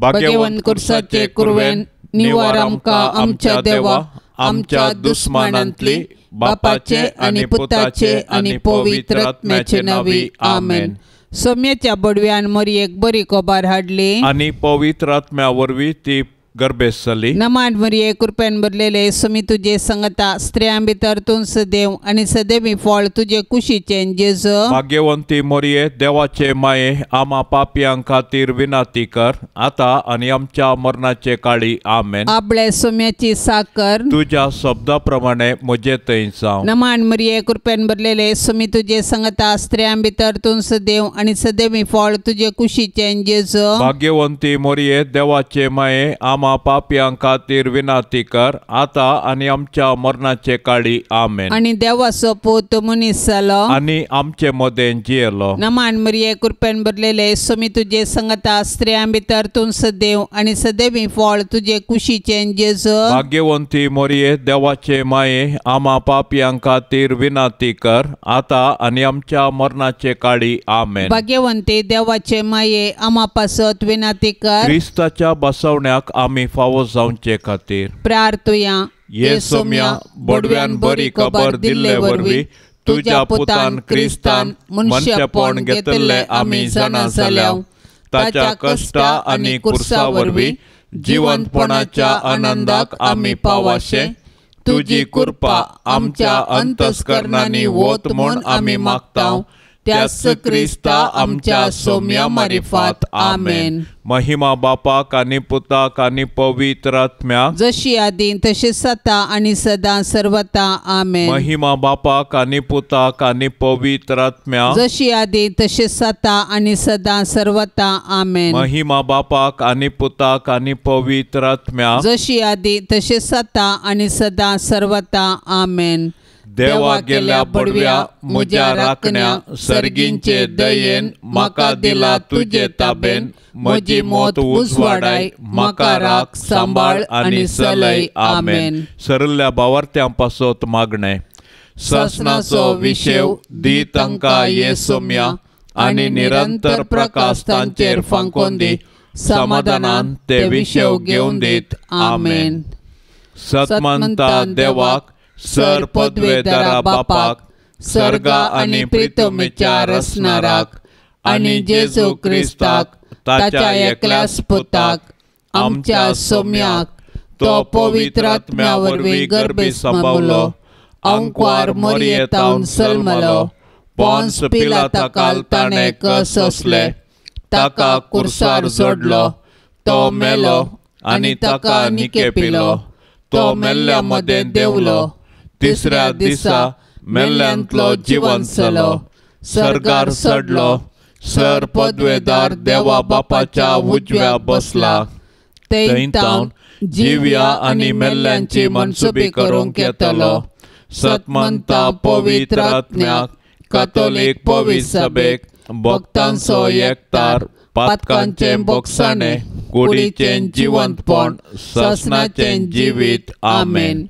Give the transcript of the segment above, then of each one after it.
भाग्यवंत कुर्साचे कुरवेन निवार आमकां आमच्या देवा आमच्या दुस्मानांतली बापाचे आनी पुताचे आनी पवित्र आत्म्याचे नांवी आमेन. सोम्याच्या बडव्यान मरियेक बरी खबर हाडली आनी पवित्र आत्म्या वरवीं ती गर्भेस्त जाली. नमान मरिये कृपेन भरलेले सुमी तुजे संगता स्त्रियां भितर तूं सदैव आनी सदैवी फळ तुजे कुशीचें जेजू. भाग्यवंती मरिये देवाचे माये आमा पापयां खातीर विनंती कर आतां आनी आमच्या मरणाचे काळी आमेन. आपले सोम्याची साकर तुज्या शब्दा प्रमाणे म्हजे थंय जावं. नमान मरिये कृपेन भरलेले सुमी तुजे संगता स्त्रियां भितर तूं सदैव आनी सदैवी फळ तुजे कुशीचें जेजू. भाग्यवंती मरिये देवाचे माये आमा पापयां खातीर विनंती कर आतां आनी आमच्या मरणाचे काळी आमेन. आनी देवाचो पूत मनीस जालो आनी आमचे मदें जियेलो. नमान मरिये कृपेन भरलेले सुमी तुजे संगता स्त्रियां भितर तूं सदैव आनी सदैवी फळ तुजे कुशीचें जेजू. भाग्यवंती मरिये देवाचे माये आमा पापयां खातीर विनंती कर आतां आनी आमच्या मरणाचे काळी आमेन. भाग्यवंती देवाचे माये आमा पासत विनंती कर. क्रिस्ताच्या बसवण्याक आमी फावो जावचे खातीर प्रार्थुया. ये सोम्या बडव्यान बरी खबर दिल्ले वरवीं तुज्या पुतान क्रिस्तान मनशेपण घेतिल्लें आमी जाणा जाल्या. ताच्या कश्टा आनी कुर्सा वरवीं जिवंतपणाच्या आनंदाक आमी पावाशे तुजी कृपा आमच्या अंतस्करणांनी वत म्हूण आमी मागता. त्याच क्रिस्ता आमच्या सोम्या मारिफात आमेन. महिमा बापाक आनी पुताक आनी पवित्र आत्म्याक जशी आदी तशी सता आनी सदां सर्वता आमेन. महिमा बापाक आनी पुताक आनी पवित्र आत्म्याक जशी आदी तशी सता आनी सदां सर्वता आमेन. महिमा बापाक आनी पुताक आनी पवित्र आत्म्याक जशी आदी तशी सता आनी सदां सर्वता आमेन. देवा गेल्या बडव्या म्हज्या राखण्या सर्गींचे दयेन म्हाका दिला तुजे ताबेन म्हजी मौत उजवाडाय म्हाका राख सांबाळ आनी सलय आमेन. सरल्या बावार्थ्यां पासत मागणें. सासणाचो विशेव दी तांकां ये सोम्या आनी निरंतर प्रकाश तांचेर फांकोन दी समाधानान ते विशेव घेवन दीत आमेन. सतमंता देवाक सर पदवेदारा बापाक सर्गा आनी प्रितमेच्या रसनाराक आनी जेजू क्रिस्ताक ताच्या एकल्याच पुताक आमच्या सोम्याक तो पवित्र आत्म्या वरवीं गर्भे सांबावलो अंकवार मरियेतावन सल्मलो पोन्स पिलाताकाल ताणें कसोसले ताका कुर्सार जोडलो तो मेलो आनी ताका निकेपिलो तो मेल्ल्या मदें देंवलो तिसऱ्या दिसा मेल्ल्यांतलो जिवंत जालो सर्गार चडलो सर पदवेदार देवा बापाच्या उजव्या बसला थंय तावन जिव्या आनी मेल्ल्यांची मनसुबी करूंक येतलो. सतमंता पवित्र आत्म्याक कातोलीक पवित्र सभेक भक्तांचो एकतार पातकांचें बोगसाणें कुडीचें जिवंतपण सासणाचें जिवीत आमेन.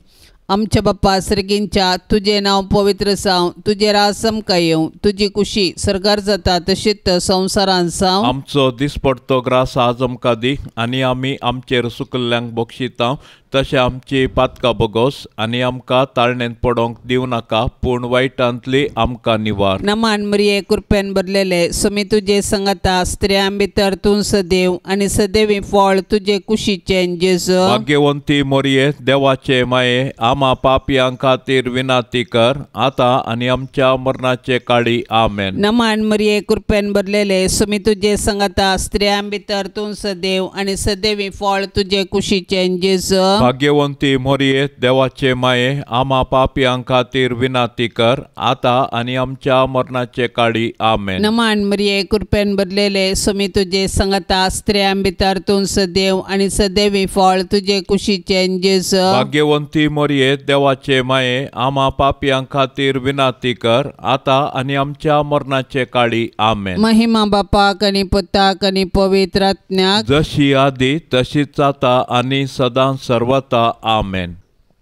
आमच्या बाप्पा सर्गींच्या तुजें नांव पवित्र जावं तुजें राज आमकां येवं तुजी कुशी सर्गार जाता तशीच संवसारांत जावं. आमचो दिसपडतो ग्रास आज आमकां दी आनी आमी आमचेर सुकल्ल्यांक बक्षिता तशें आमची पातकां बोगोस आनी आमकां ताळणेंत पडोवंक दिवं नाका पूण वायटांतली आमकां निवार. नमान मरिये कृपेन भरलेले सुमी तुजे संगता स्त्रियां भितर तूं सदैव आनी सदैवी फळ तुजे कुशीचें जेजू. भाग्यवंती मरिये देवाचे माये आमा पापयां खातीर विनंती कर आतां आनी आमच्या मरणाचे काळी आमेन. नमान मरिये कृपेन भरलेले सुमी तुजे संगता स्त्रियां भितर तूं सदैव आनी सदैवी फळ तुजे कुशीचें जेजू. भाग्यवंती मरिये देवाचे माये आमा पापयां खातीर विनंती कर आतां आनी आमच्या मरणाचे काळी आमेन. नमान मरिये कृपेन भरलेले सुमी तुजे संगता स्त्रियां भितर तूं सदैव आनी सदैवी फळ तुजे कुशीचें जेजू. भाग्यवंती मरिये देवाचे माये आमा पापयां खातीर विनंती कर आतां आनी आमच्या मरणाचे काळी आमेन. महिमा बापाक आनी पुताक आनी पवित्र आत्म्याक जशी आदी तशीच आतां आनी सदां सर्वता आमेन.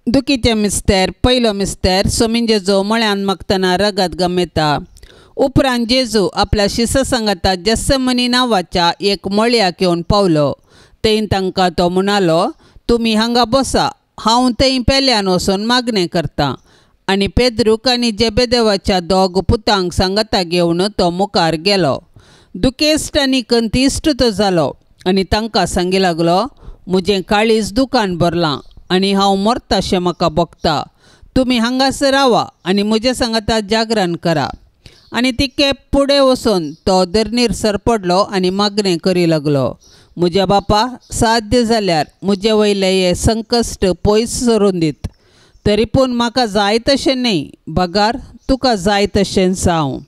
दुखीचे मिस्तेर पयलो मिस्तेर सोमीन जेजू मळ्यान मागतना रगत गमेता. उपरांत जेजू आपल्या शिस संगता जस्समनी नांवाच्या एक मळयाक येवन पावलो. थंय तांकां तो म्हणालो, तुमी हांगा बसा, हांव थंय पेल्यान वचून मागणें करतां. आनी पेद्रूक आनी जेबेदेवाच्या दोग पुतांक सांगाता घेवन तो मुखार गेलो. दुखेस्त आनी कंतिश्ट तो जालो आनी तांकां सांगी लागलो, म्हजें काळीज दुकान भरलां आनी हांव मरताशें म्हाका भोगता. तुमी हांगासर रावा आनी म्हजे सांगाता जागरण करा. आनी ती केप फुडें वचून तो धरणीर सरपडलो आनी मागणें करी लागलो, म्हज्या बापा, साध्य जाल्यार म्हजे वयलें हें संकश्ट पयस सरून दीत, तरी पूण म्हाका जाय तशें न्हय, बगार तुका जाय तशें जावं.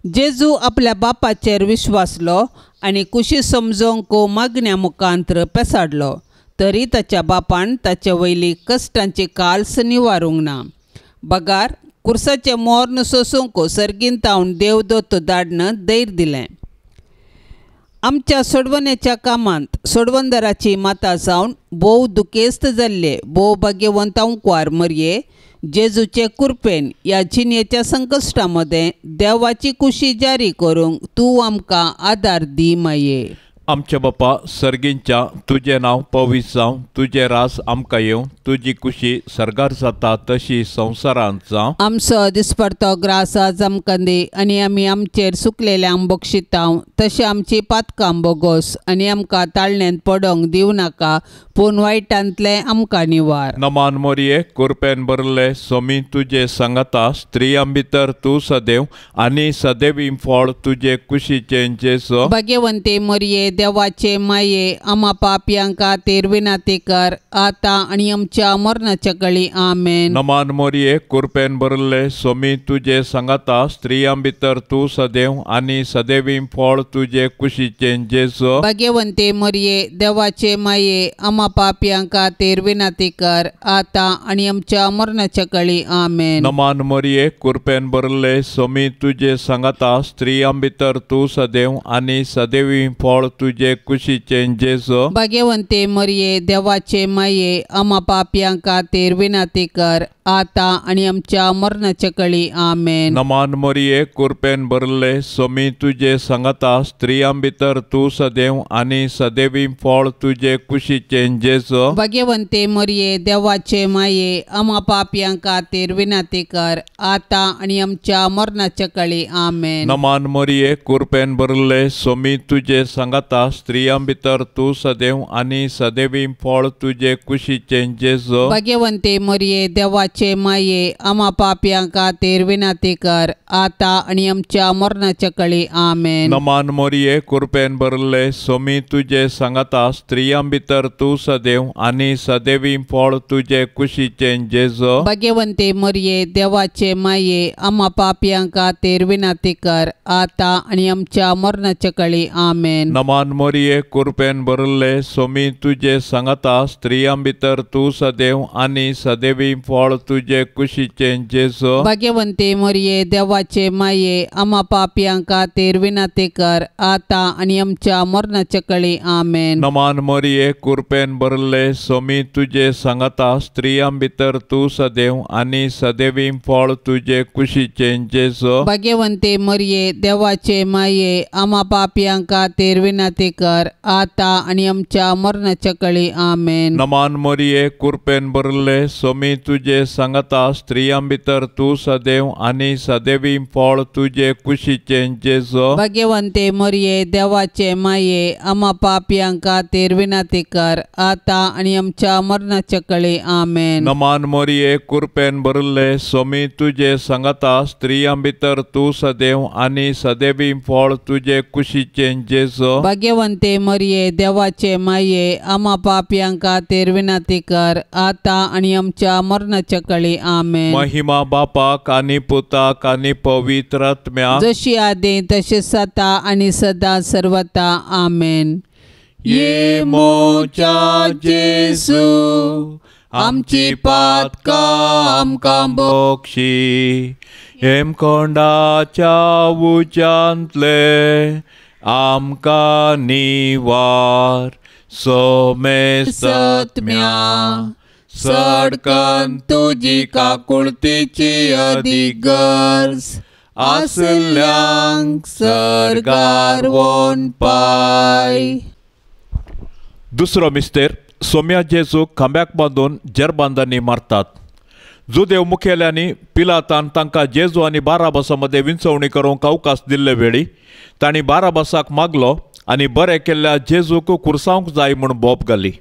जेजू आपल्या बापाचेर विश्वासलो आनी कुशी समजोवंक मागण्या मुखांत्र पेसाडलो, तरी ताच्या बापान ताचे वयली कश्टांची काल्स निवारूंक ना. बगार कुर्साचें मोर्न सोसूंक सर्गीन तावन देवदत्त धाडन धैर्य दिलें. आमच्या सोडवण्याच्या कामांत सोडवणदाराची माता जावन भोव दुखेस्त जाल्ले भोव भाग्यवंत अंकवार मरये जेजूचे कुरपेन ह्या जिणेच्या संकश्टा मदें देवाची कुशी जारी करूंक तूं आमकां आदार दी माये. आमच्या बापा सर्गींच्या, तुजें नांव पवित्र जावं, तुजें रास आमकां येवं, तुजी कुशी सर्गार जाता तशी संवसारांत जावं. आमचो दिसपडतो ग्रास आज आमकां दी आनी आमी आमचेर सुकलेल्यांक बक्षितांव तशें आमची पातकां बोगोस आनी आमकां ताळण्यांत पडोंक दिवं नाका, पूण वायटांतलें आमकां निवार. नमान मोरये, कुरपेन भरले सोमी तुजे सांगाता, स्त्रियां भितर तूं सदैव आनी सदैवी फळ तुजे कुशीचें जेजू. भाग्यवंती मोरये, देवाचे माये, आमा पापयां खातीर विनंती कर, आतां आनी आमच्या मरणाच्या कळी. आमेन. नमान मोरये, कुरपेन भरले सोमी तुजे सांगाता, स्त्रियां भितर तूं सदैव आनी सदैवी फळ तुजे कुशीचें जेजू. भाग्यवंती मोरये, देवाचे माये, आमा पापयां खातीर विनंती कर, आतां आनी आमच्या मरणाच्या कळी. आमेन. नमान मोरये, कुरपेन भरले सोमी तुजे सांगाता, स्त्रियां भितर तूं सदैव आनी सदैवी फळ तुजे कुशीचें जेजू. भाग्यवंती मरये, देवाचे माये, आमा पापयां खातीर विनंती कर, आतां आनी आमच्या मरणाच्या कळी. आमेन. नमान मोरये, कुरपेन भरले सोमी तुजे सांगाता, स्त्रियां भितर तूं सदैव आनी सदैवी फळ तुजे कुशीचें जेजू. भाग्यवंती मरये, देवाचे माये, आमा पापयां खातीर विनंती कर, आतां आनी आमच्या मरणाच्या कळी. आमेन. नमान मोरये, कुरपेन भरले सोमी तुजे सांगाता, स्त्रियां भितर तूं सदैव आनी सदैवी फळ तुजे कुशीचें जेजू. भाग्यवंती मरये, देवाचे माये, आमा पापयां खातीर विनंती कर, आतां आनी आमच्या मरणाच्या कळी. आमेन. नमान मोरये, कुरपेन भरले सोमी तुजे सांगाता, स्त्रियां भितर तूं सदैव आनी सदैवी फळ तुजे कुशीचें जेजू. भाग्यवंती मरये, देवाचे माये, आमा पापयां खातीर विनंती कर, आतां आनी आमच्या मरणाच्या कळी. आमेन. नमान मोरये, कुरपेन भरले सोमी तुजे सांगाता, स्त्रियां भितर तूं सदैव आनी सदैवी फळ तुजे कुशीचें जेजू. भाग्यवंती मरये, देवाचे माये, आमा पापयां खातीर विनंती कर, आतां आनी आमच्या मरणाच्या कळी. आमेन. नमान मोरये, कुरपेन भरले सोमी तुजे सांगाता, स्त्रियां भितर तूं सदैव आनी सदैवी फळ तुजे कुशीचें जेजू. भाग्यवंती मरये, देवाचे माये, आमा पापयां खातीर विनंती कर, आतां आनी आमच्या मरणाच्या कळी. आमेन. नमान मोरये, कुरपेन भरले सोमी तुजे सांगाता, स्त्रियां भितर तूं सदैव आनी सदैवी फळ तुजे कुशीचें जेजू. भाग्यवंती मरये, देवाचे माये, आमा पापयां खातीर विनंती कर, आतां आनी आमच्या मरणाच्या कळी. आमेन. नमान मोरये, कुरपेन भरले सोमी तुजे सांगाता, स्त्रियां भितर तूं सदैव आनी सदैवी फळ तुजे कुशीचें जेजू. भाग्यवंती मरये, देवाचे माये, आमा पापयां खातीर विनंती कर, आतां आनी आमच्या मरणाच्या कळी. आमेन. महिमा बापाक आनी पुताक आनी पवित्र आत्म्याक, जशी आदी तशी सता आनी सदा सर्वता. आमेन. ये मोच्या जेजू, आमची पातकां आमकां बक्षी, हेमकोंडाच्या उज्यांतले आमकां निवार, सोमेस्तत्म्या सडकन तुजी काकुळतीची अदीक गरज आसल्यांक सर्गार वोन पाय. दुसरो मिस्तेर सोम्या जेजूक खांब्याक बांदून जेरबांदांनी मारतात. जुदेव मुखेल्यांनी पिलातान तांकां जेजू आनी बाराबासा मदें विंचवणी करूंक अवकाश दिल्ले वेळी तांणी बाराबासाक मागलो आनी बरें केल्ल्या जेजूक कुर्सावंक जाय म्हूण बोब घाली.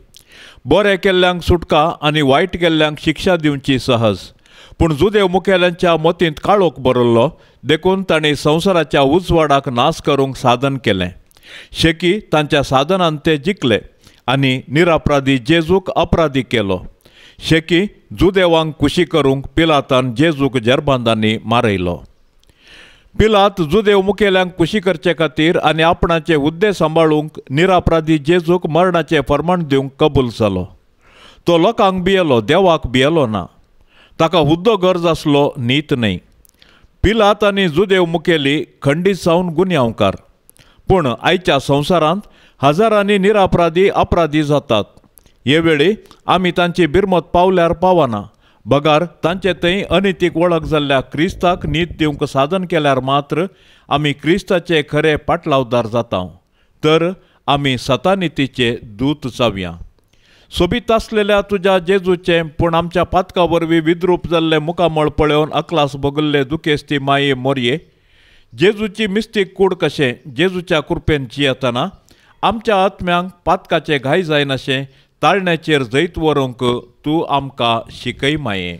बरें केल्ल्यांक सुटका आनी वायट केल्ल्यांक शिक्षा दिवची सहज. पूण जुदेव मुखेल्यांच्या मतींत काळोख भरिल्लो देखून तांणी संवसाराच्या उजवाडाक नाश करूंक साधन केलें. शेकी तांच्या साधनान ते जिखले आनी निरापराधी जेजूक अपराधी केलो. शेकी जुदेवांक कुशी करूंक पिलातान जेजूक जेरबांदांनी मारयलो. पिलात जुदेव मुखेल्यांक कुशी करचे खातीर आनी आपणाचे हुद्दे सांबाळूंक निरापराधी जेजूक मरणाचें फर्माण दिवंक कबूल जालो. तो लोकांक भियेलो, देवाक भियेलो ना. ताका हुद्दो गरज आसलो, नीत न्हय. पिलात आनी जुदेव मुखेली खंडीत जावन गुन्यांवकार. पूण आयच्या संवसारांत हजारांनी निरापराधी अपराधी जातात. हे वेळी आमी तांची बिरमत पावल्यार पावना, बगार तांचे थंय अनितीक वळख जाल्ल्या क्रिस्ताक नीत दिवंक साधन केल्यार मात्र आमी क्रिस्ताचे खरे पाटलावदार जाता. तर आमी सतानितीचे दूत जावया. सोबीत आसलेल्या तुज्या जेजूचें पूण आमच्या पातका वरवीं विद्रूप जाल्लें मुखामळ पळोवन अकलास भोगल्ले दुखेस्ती माये मोरये, जेजूची मिस्तीक कूड कशें जेजूच्या कृपेन जियेतना आमच्या आत्म्यांक पातकाचे घाय जायनाशें ताळण्याचेर जैत व्हरूंक तूं आमकां शिकय माये.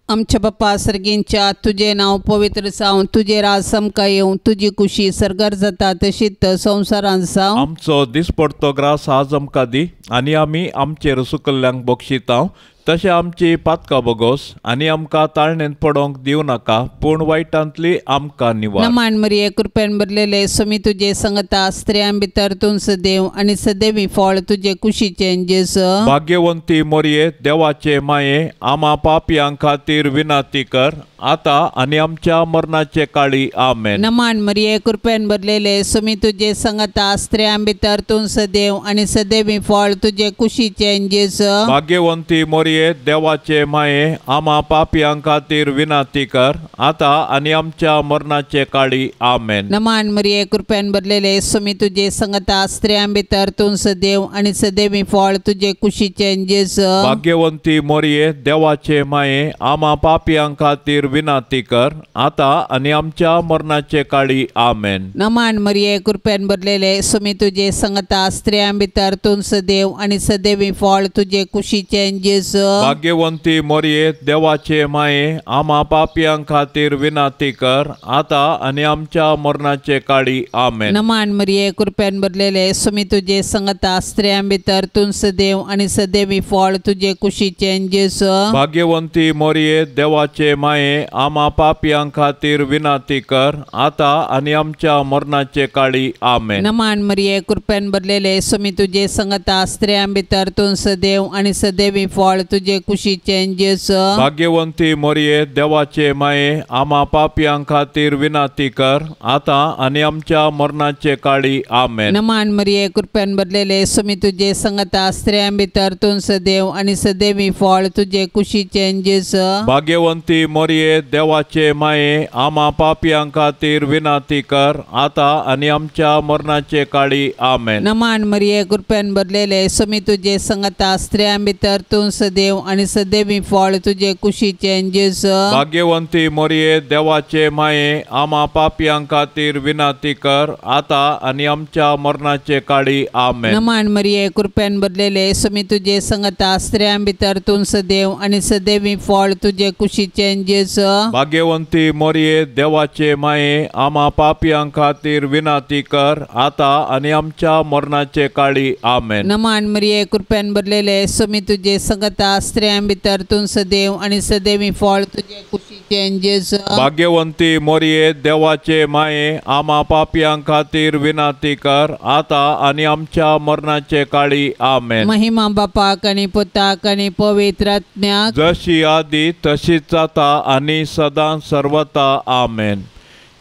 आमच्या बापा सर्गींच्या तुजें नांव पवित्र जावं, तुजें राज आमकां येवं, तुजी कुशी सर्गार जाता तशीच संवसारांत जावं. आमचो दिसपडतो ग्रास आज आमकां दी आनी आमी आमचेर सुकल्ल्यांक बक्षितांव तशें आमची पातकां बोगोस आनी आमकां ताळणेंत पडोवंक दिवं नाका, पूण वायटांतली आमकां निवार. नमान मरिये, कृपेन भरलेले, स्वामी तुजे संगता, स्त्रियां भितर तूं सदैव आनी सदैवी फळ तुजे कुशीचें जेजू. भाग्यवंती मोरये, देवाचे माये, आमा पापयां खातीर विनंती कर आतां आनी आमच्या मरणाचे काळी. आमेन. नमान मरिये, कृपेन भरलेले, स्वामी तुजे संगता, स्त्रियां भितर तूं सदैव आनी सदैवी फळ तुजे कुशीचें जेजू. भाग्यवंती मोरये, देवाचे माये, आमा पापयां खातीर विनंती कर आतां आनी आमच्या मरणाचे काळी. आमेन. नमान मरिये, कृपेन भरलेले, स्वामी तुजे संगता, स्त्रियां भितर तूं सदैव आनी सदैवी फळ तुजे कुशीचें जेजू. भाग्यवंती मोरये, देवाचे माये, आमा पापयां खातीर विनंती कर आतां आनी आमच्या मरणाचे काळी. आमेन. नमान मरिये, कृपेन भरलेले, स्वामी तुजे संगता, स्त्रियां भितर तूं सदैव आनी सदैवी फळ तुजे कुशीचें जेजू. भाग्यवंती मोरये, देवाचे माये, आमा पापयां खातीर विनंती कर आतां आनी आमच्या मरणाचे काळी. आमेन. नमान मरिये, कृपेन भरलेले, स्वामी तुजे संगता, स्त्रियां भितर तूं सदैव आनी सदैवी फळ तुजे कुशीचें जेजू. भाग्यवंती मोरये, देवाचे माये, आमा पापयां खातीर विनंती कर आतां आनी आमच्या मरणाचे काळी. आमेन. नमान मरिये, कृपेन भरलेले, स्वामी तुजे संगता, स्त्रियां भितर तूं सदैव आनी सदैवी फळ तुजे कुशीचें जेजू. भाग्यवंती मोरये, देवाचे माये, आमा पापयां खातीर विनंती कर आतां आनी आमच्या मरणाचे काळी. आमेन. नमान मरिये, कृपेन भरलेले, स्वामी तुजे संगता, स्त्रियां भितर तूं सदैव आनी सदैवी फळ तुजे कुशीचें जेजू. भाग्यवंती मोरये, देवाचे माये, आमा पापयां खातीर विनंती कर आतां आनी आमच्या मरणाचे काळी. आमेन. नमान मरिये, कृपेन भरलेले, स्वामी तुजे संगता, स्त्रियां भितर तूं सदैव आनी सदैवी फळ तुजे कुशीचें जेजू. भाग्यवंती मोरये, देवाचे माये, आमा पापयां खातीर विनंती कर आतां आनी आमच्या मरणाचे काळी. आमेन. नमान मरिये, कृपेन भरलेले, स्वामी तुजे संगता, स्त्रियां भितर तूं सदैव आनी सदैवी फळ तुजे कुशीचें जेजू. भाग्यवंती मोरये, देवाचे माये, आमा पापयां खातीर विनंती कर आतां आनी आमच्या मरणाचे काळी. आमेन. नमान मरिये, कृपेन भरलेले, स्वामी तुजे संगता, स्त्रियां भितर तूं सदैव आनी सदैवी फळ तुजे कुशीचें जेजू. भाग्यवंती मोरये, देवाचे माये, आमा पापयां खातीर विनंती कर आतां आनी आमच्या मरणाचे काळी. आमेन. महिमा बापाक आनी पुताक आनी पवित्र आत्म्याक, जशी आदी तशीच जाता आनी सदां सर्वता. आमेन.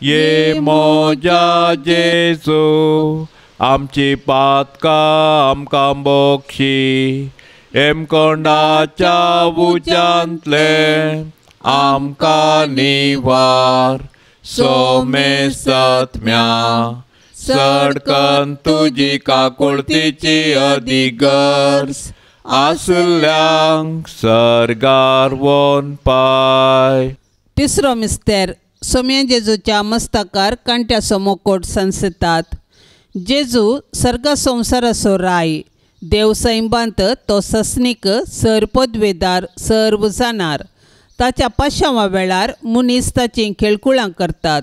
ये मोजा जेजू, आमची पातकां आमकां बोक्षी, हेमकोंडाच्या उज्यांतले आमकां निवार, सोमेसत्म्या चडकन तुजी काकुळतीची अदीक गरज आसल्यांक सर्गार वोन पाय. तिसरो मिस्तेर सोम्या जेजूच्या मस्तकार कांट्याचो मुकोट संसतात. जेजू सर्गा संवसाराचो राय, देव सैंबांत तो सस्नीक सर पदवेदार सर्व जाणार. ताच्या पाशांवा वेळार मनीस ताचीं खेळकुळां करतात,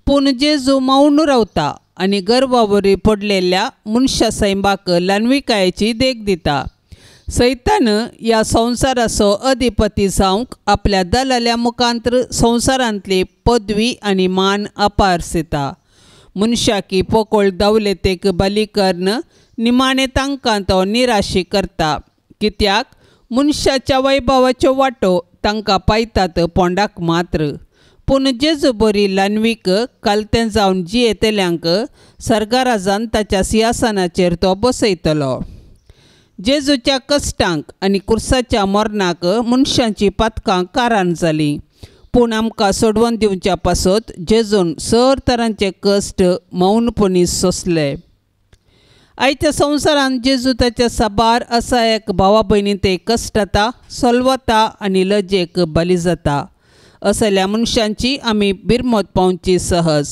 पूण जेजू मौन रावता आनी गर्वावरी पडलेल्या मनशा सैंबाक ल्हानविकायेची देख दिता. सैतान ह्या संवसाराचो अधिपती जावंक आपल्या दलाल्या मुखांतर संवसारांतली पदवी आनी मान अपारसिता. मनशाकी पोकळ दवलेतेक बली करून निमाणें तांकां तो निराशी करता, कित्याक मनशाच्या वैभवाच्यो वांटो तांकां पायतात पोंडाक मात्र. पूण जेजू बरी ल्हानवीक कालतें जावन जियेतल्यांक सर्गाराजान ताच्या सिंहासनाचेर तो बसयतलो. जेजूच्या कश्टांक आनी कुर्साच्या मरणाक मनशांची पातकां कारान जालीं, पूण आमकां सोडवून दिवच्या पासत जेजून सर तरांचे कश्ट मौनपणी सोंसले. आयच्या संवसारांत जेजू ताच्या साबार असायक भावा भयणी ते कश्टता सलवता आनी लजेक बली जाता. असल्या मनशांची आमी बिरमत पावची सहज,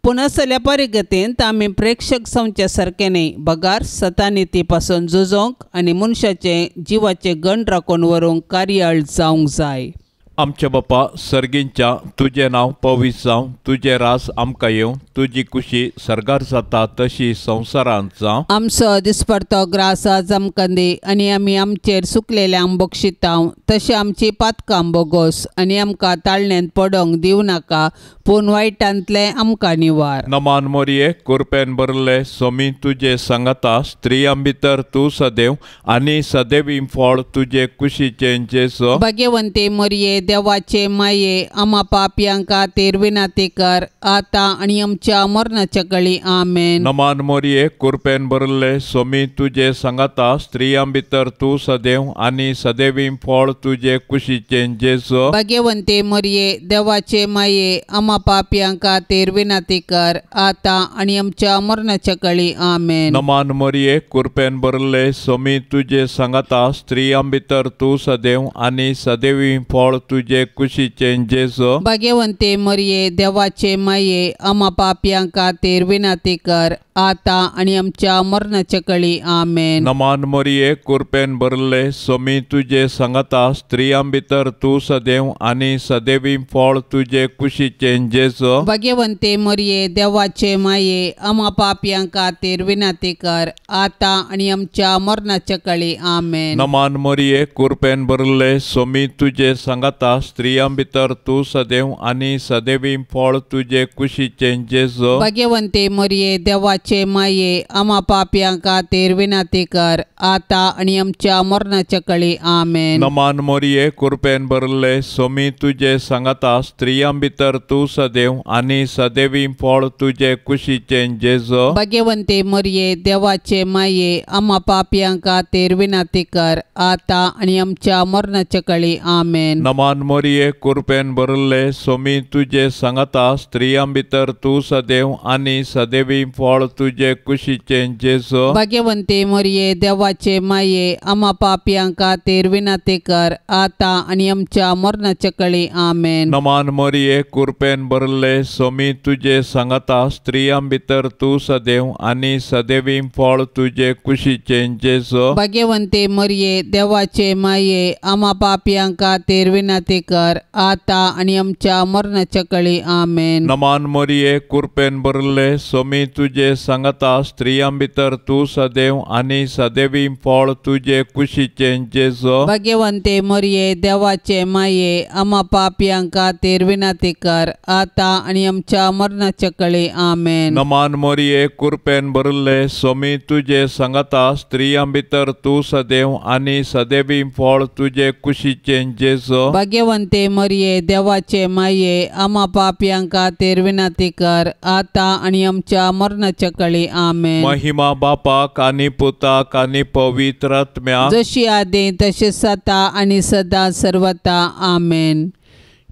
पूण असल्या परिगतेंत आमी प्रेक्षक जावचे सारकें न्हय, बगार सतानिती पासून झुजोंक आनी मनशाचें जिवाचें गण राखून व्हरूंक कार्याळ जावंक जाय. आमच्या बापा सर्गींच्या तुजें नांव पवित्र जावं, तुजें रास आमकां येवं, तुजी कुशी सर्गार जाता तशी संवसारांत जावं. आमचो दिसपडतो ग्रास आज आमकां दी आनी आमी आमचेर सुकलेल्यांक बक्षितांव तशें आमची पातकां बोगोस आनी आमकां ताळण्यांत पडोंक दिवं नाका, पूण वायटांतलें आमकां निवार. नमान मोरये कुरपेन भरले सोमी तुजे सांगाता, स्त्रियां भितर तूं सदैव आनी सदैवी फळ तुजे कुशीचें जेजू. भाग्यवंती मोरये देवाचे माये आमा पापयांक खातीर विनंती कर आतां आनी आमच्या मरणाच्या कळी. आमेन. नमान मोरये कुरपेन भरले सोमी तुजे सांगाता, स्त्रियां भितर तूं सदैव आनी सदैवी फळ तुजे कुशीचें जेजू. भाग्यवंती मोरये देवाचे माये आमा पापयांक खातीर विनंती कर आतां आनी आमच्या मरणाच्या कळी. आमेन. नमान मोरये कुरपेन भरले सोमी तुजे सांगाता, स्त्रियां भितर तूं सदैव आनी सदैवी फळ तुजे कुशीचें जेजू. भाग्यवंती मोरये देवाचे माये आमा पापयांक खातीर विनंती कर आतां आनी आमच्या मरणाच्या कळी. आमेन. नमान मोरये कुरपेन भरले सोमी तुजे सांगाता, स्त्रियां भितर तूं सदैव आनी सदैवी फळ तुजे कुशीचें जेजू. भाग्यवंती मोरये देवाचे माये आमा पापयांक खातीर विनंती कर आतां आनी आमच्या मरणाच्या कळी. आमेन. नमान मोरये कुरपेन भरले सोमी तुजे सांगाता, स्त्रियां भितर तूं सदैव आनी सदैवी फळ तुजे कुशीचें जेजू. भाग्यवंती मोरये देवाचे माये आमा पापयांक खातीर विनंती कर आतां आनी आमच्या मरणाच्या कळी. आमेन. नमान मोरये कुरपेन भरले सोमी तुजे सांगाता, स्त्रियां भितर तूं सदैव आनी सदैवी फळ तुजे कुशीचें जेजू. भाग्यवंती मोरये देवाचे माये आमा पापयांक खातीर विनंती कर आतां आनी आमच्या मरणाच्या कळी. आमेन. नमान मोरये कुरपेन भरले सोमी तुजे सांगाता, स्त्रियां भितर तूं सदैव आनी सदैवी फळ तुजे कुशीचें जेजू. भाग्यवंती मोरये देवाचे माये आमा पापयांक खातीर विनंती कर आतां आनी आमच्या मरणाच्या कळी. आमेन. नमान मोरये कुरपेन भरले सोमी तुजे सांगाता, स्त्रियां भितर तूं सदैव आनी सदैवी फळ तुजे कुशीचें जेजू. भाग्यवंती मोरये देवाचे माये आमा पापयांक खातीर विनंती कर आतां आनी आमच्या मरणाच्या कळी. आमेन. नमान मोरये कुरपेन भरले सोमी तुजे सांगाता, स्त्रियां भितर तूं सदैव आनी सदैवी फळ तुजे कुशीचें जेजू. भाग्यवंती मोरये देवाचे माये आमा पापयांक खातीर विनंती कर आतां आनी आमच्या मरणाच्या कळी. आमेन. नमान मोरये कुरपेन भरले सोमी तुजे सांगाता, स्त्रियां भितर तूं सदैव आनी सदैवी फळ तुजे कुशीचें जेजू. भाग्यवंती मोरये देवाचे माये आमा पापयांक खातीर विनंती कर आतां आनी आमच्या मरणाच्या कळी. आमेन. महिमा बापाक आनी पुताक आनी पवित्र आत्म्याक, जशी आदी तशी सता आनी सदा सर्वता. आमेन.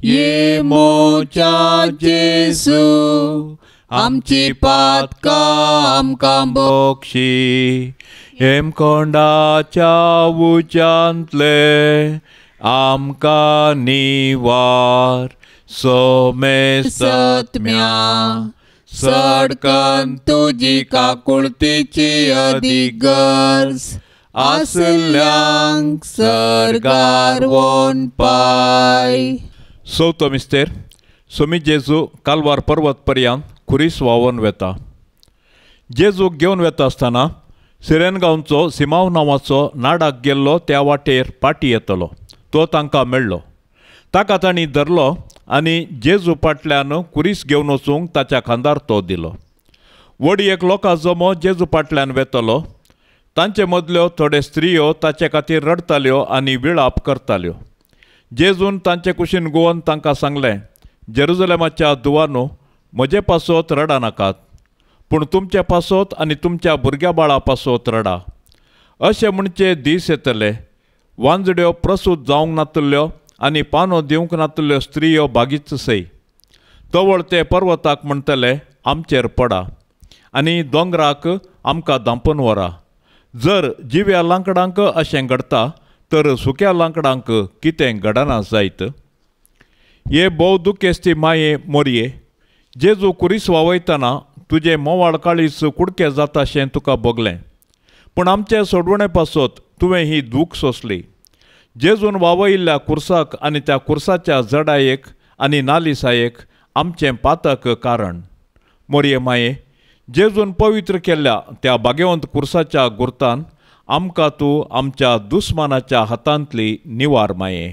ये मोच्या जेजू आमची पातकां आमकां बोक्षी हेमकोंडाच्या उच्यांतले आमकां निवार सोमेस्तत्म्या सडकन तुजी काकुळतीची अदीक गरज आसल्यांक सर्गार वोन पाय. चवथो मिस्तेर. सोमी जेजू कालवार पर्वत पर्यंत खुरीस व्हांवोन वेता. जेजूक घेवन वेता आसतना सिरेन गांवचो सिमांव नांवाचो नाडाक गेल्लो त्या वाटेर पाटी येतलो तो तांकां मेळ्ळो. ताका तांणी धरलो आनी जेजू फाटल्यान खुरीस घेवन वचूंक ताच्या खांदार तो दिलो. व्हड एक लोकां जमो जेजू फाटल्यान वेतलो. तांचे मदल्यो थोडे स्त्रियो ताचे खातीर रडटाल्यो आनी विळाप करताल्यो. जेजून तांचे कुशीन गोवन तांकां सांगलें, जेरुजलेमाच्या दुवानो, म्हजे पासत रडा नाकात, पूण तुमचे पासत आनी तुमच्या भुरग्या बाळा पासत रडा. अशें म्हणचे दीस येतले, वांजड्यो प्रसूत जावंक नातल्यो आनी पानो दिवंक नातल्यो स्त्रियो बागीच सय. तवळ ते पर्वताक म्हणटले, आमचेर पडा आनी दोंगराक आमकां धांपून व्हरा. जर जिव्या लांकडांक अशें घडटा तर सुक्या लांकडांक कितें घडना जायत. हे भोव दुखेस्ती माये मोरये, जेजू खुरीस वावयतना तुजें मोवाळ काळीज कुडके जाताशें तुका भोगलें, पूण आमचे सोडवणे पासत तुवें ही दूख सोंसली. जेजून वावयिल्ल्या खुर्साक आनी त्या खुर्साच्या जडायेक आनी नालिसायेक आमचें पातक कारण. मोरये माये, जेजून पवित्र केल्ल्या त्या भाग्यवंत खुर्साच्या गुर्तान आमकां तूं आमच्या दुस्मानाच्या हातांतली निवार माये.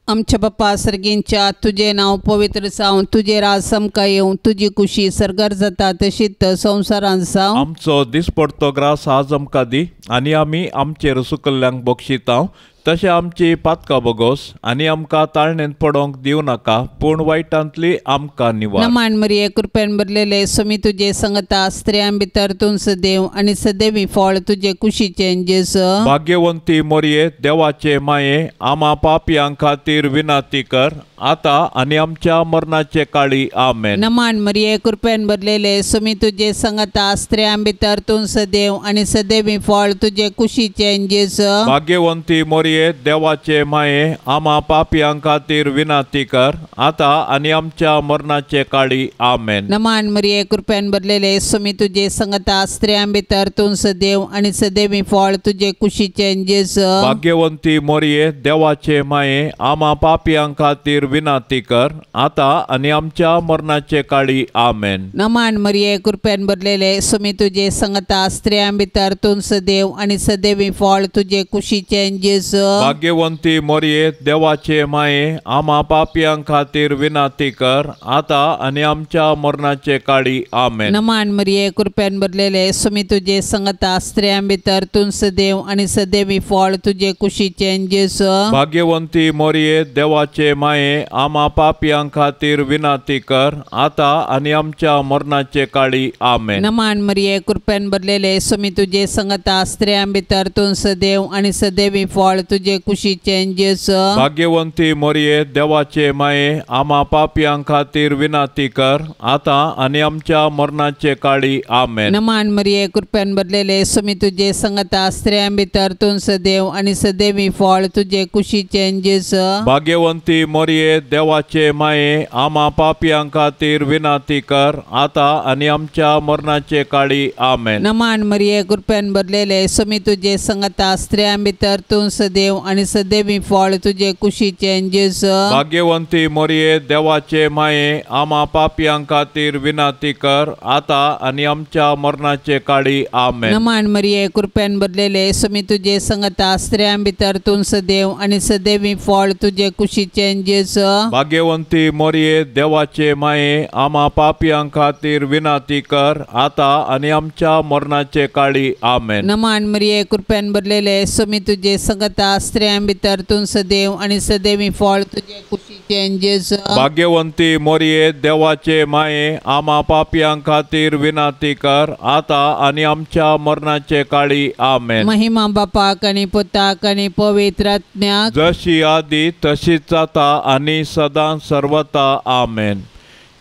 आमच्या बापा सर्गींच्या, तुजें नांव पवित्र जावं, तुजें राज आमकां येवं, तुजी कुशी सर्गार जाता तशीच संवसारांत जावं. आमचो दिसपडतो ग्रास आज आमकां दी आनी आमी आमचेर सुकल्ल्यांक बक्षितांव तशें आमची पातकां बोगोस आनी आमकां ताळणेंत पडोंक दिवं नाका, पूण वायटांतली आमकां निवार. नमान मरिये, कृपेन भरलेले, स्वामी तुजे संगता, स्त्रियां भितर तूं सदैव आनी सदैवी फळ तुजे कुशीचें जेजू. भाग्यवंती मोरये, देवाचे माये, आमा पापयां खातीर विनंती कर आता आनी आमच्या मरणाचे काळी. आमेन. नमान मरिये, कृपेन भरलेले, स्वामी तुजे संगता, स्त्रियां भितर तूं सदैव आनी सदैवी फळ तुजे कुशीचें जेजू. भाग्यवंती मोरये, देवाचे माये, आमा पापयां खातीर विनंती कर आता आनी आमच्या मरणाचे काळी. आमेन. नमान मरिये, कृपेन भरलेले, स्वामी तुजे संगता, स्त्रियां भितर तूं सदैव आनी सदैवी फळ तुजे कुशीचें जेजू. भाग्यवंती मोरये, देवाचे माये, आमा पापयां खातीर विनंती कर आता आनी आमच्या मरणाचे काळी. आमेन. नमान मरिये, कृपेन भरलेले, स्वामी तुजे संगता, स्त्रियां भितर तूं सदैव आनी सदैवी फळ तुजे कुशीचें जेजू. भाग्यवंती मोरये, देवाचे माये, आमा पापयां खातीर विनंती कर आता आनी आमच्या मरणाचे काळी. आमेन. नमान मरिये, कृपेन भरलेले, स्वामी तुजे संगता, स्त्रियां भितर तूं सदैव आनी सदैवी फळ तुजे कुशीचें जेजू. भाग्यवंती मोरये, देवाचे माये, आमा पापयां खातीर विनंती कर आता आनी आमच्या मरणाचे काळी. आमेन. नमान मरिये, कृपेन भरलेले, स्वामी तुजे संगता, स्त्रियां भितर तूं सदैव आनी सदैवी फळ तुजे कुशीचें जेजू. भाग्यवंती मोरये, देवाचे माये, आमा पापयां खातीर विनंती कर आता आनी आमच्या मरणाचे काळी. आमेन. नमान मरिये, कृपेन भरलेले, स्वामी तुजे संगता, स्त्रियां भितर तूं सदैव आनी सदैवी फळ तुजे कुशीचें जेजू. भाग्यवंती मोरये, देवाचे माये, आमा पापयां खातीर विनंती कर आता आनी आमच्या मरणाचे काळी. आमेन. नमान मरिये, कृपेन भरलेले, स्वामी तुजे संगता, स्त्रियां भितर तूं सदैव आनी सदैवी फळ तुजे कुशीचें जेजू. भाग्यवंती मोरये, देवाचे माये, आमा पापयां खातीर विनंती कर आता आनी आमच्या मरणाचे काळी. आमेन. नमान मरिये, कृपेन भरलेले, स्वामी तुजे संगता, स्त्रियां भितर तूं सदैव आनी सदैवी फळ तुजे कुशीचें जेजू. भाग्यवंती मोरये, देवाचे माये, आमा पापयां खातीर विनंती कर आता आनी आमच्या मरणाचे काळी. आमेन. नमान मरिये, कृपेन भरलेले, स्वामी तुजे संगता, स्त्रियां भितर तूं सदैव आनी सदैवी फळ तुजे कुशीचें जेजू. भाग्यवंती मोरये, देवाचे माये, आमा पापयां खातीर विनंती कर आता आनी आमच्या मरणाचे काळी. आमेन. महिमा बापाक आनी पुताक आनी पवित्र आत्म्याक, जशी आदी तशीच आता आनी सदां सर्वता. आमेन.